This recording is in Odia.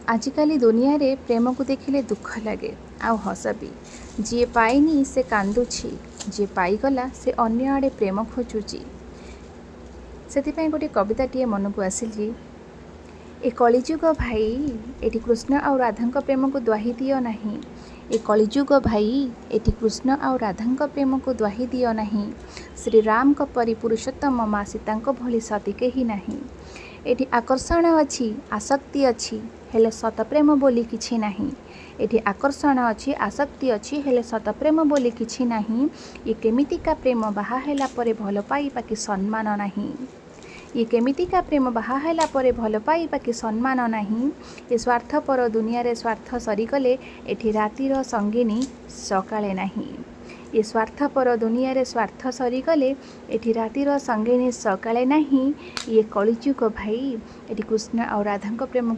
ଆଜିକାଲି ଦୁନିଆରେ ପ୍ରେମକୁ ଦେଖିଲେ ଦୁଃଖ ଲାଗେ ଆଉ ହସ ବି। ଯିଏ ପାଇନି ସେ କାନ୍ଦୁଛି, ଯିଏ ପାଇଗଲା ସେ ଅନ୍ୟ ଆଡ଼େ ପ୍ରେମ ଖୋଜୁଛି। ସେଥିପାଇଁ ଗୋଟିଏ କବିତାଟିଏ ମନକୁ ଆସିଛି। ଏ କଳିଯୁଗ ଭାଇ, ଏଠି କୃଷ୍ଣ ଆଉ ରାଧାଙ୍କ ପ୍ରେମକୁ ଦ୍ୱାହି ଦିଅ ନାହିଁ। ଏ କଳିଯୁଗ ଭାଇ, ଏଠି କୃଷ୍ଣ ଆଉ ରାଧାଙ୍କ ପ୍ରେମକୁ ଦ୍ୱାହି ଦିଅ ନାହିଁ। ଶ୍ରୀରାମଙ୍କ ପରି ପୁରୁଷୋତ୍ତମ, ମା ସୀତାଙ୍କ ଭଳି ସତୀ କେହି ନାହିଁ। ଏଠି ଆକର୍ଷଣ ଅଛି, ଆସକ୍ତି ଅଛି, ହେଲେ ସତ ପ୍ରେମ ବୋଲି କିଛି ନାହିଁ। ଏଠି ଆକର୍ଷଣ ଅଛି, ଆସକ୍ତି ଅଛି, ହେଲେ ସତ ପ୍ରେମ ବୋଲି କିଛି ନାହିଁ। ଇଏ କେମିତିକା ପ୍ରେମ, ବାହା ହେଲା ପରେ ଭଲ ପାଇବା କି ସମ୍ମାନ ନାହିଁ। ଇଏ କେମିତିକା ପ୍ରେମ, ବାହା ହେଲା ପରେ ଭଲ ପାଇବା କି ସମ୍ମାନ ନାହିଁ। ଏ ସ୍ୱାର୍ଥପର ଦୁନିଆରେ ସ୍ୱାର୍ଥ ସରିଗଲେ ଏଠି ରାତିର ସଙ୍ଗିନୀ ସକାଳେ ନାହିଁ। ଏ ସ୍ୱାର୍ଥପର ଦୁନିଆରେ ସ୍ୱାର୍ଥ ସରିଗଲେ ଏଠି ରାତିର ସଙ୍ଗିନୀ ସକାଳେ ନାହିଁ। ଇଏ କଳିଯୁଗ ଭାଇ, ଏଠି କୃଷ୍ଣ ଆଉ ରାଧାଙ୍କ ପ୍ରେମକୁ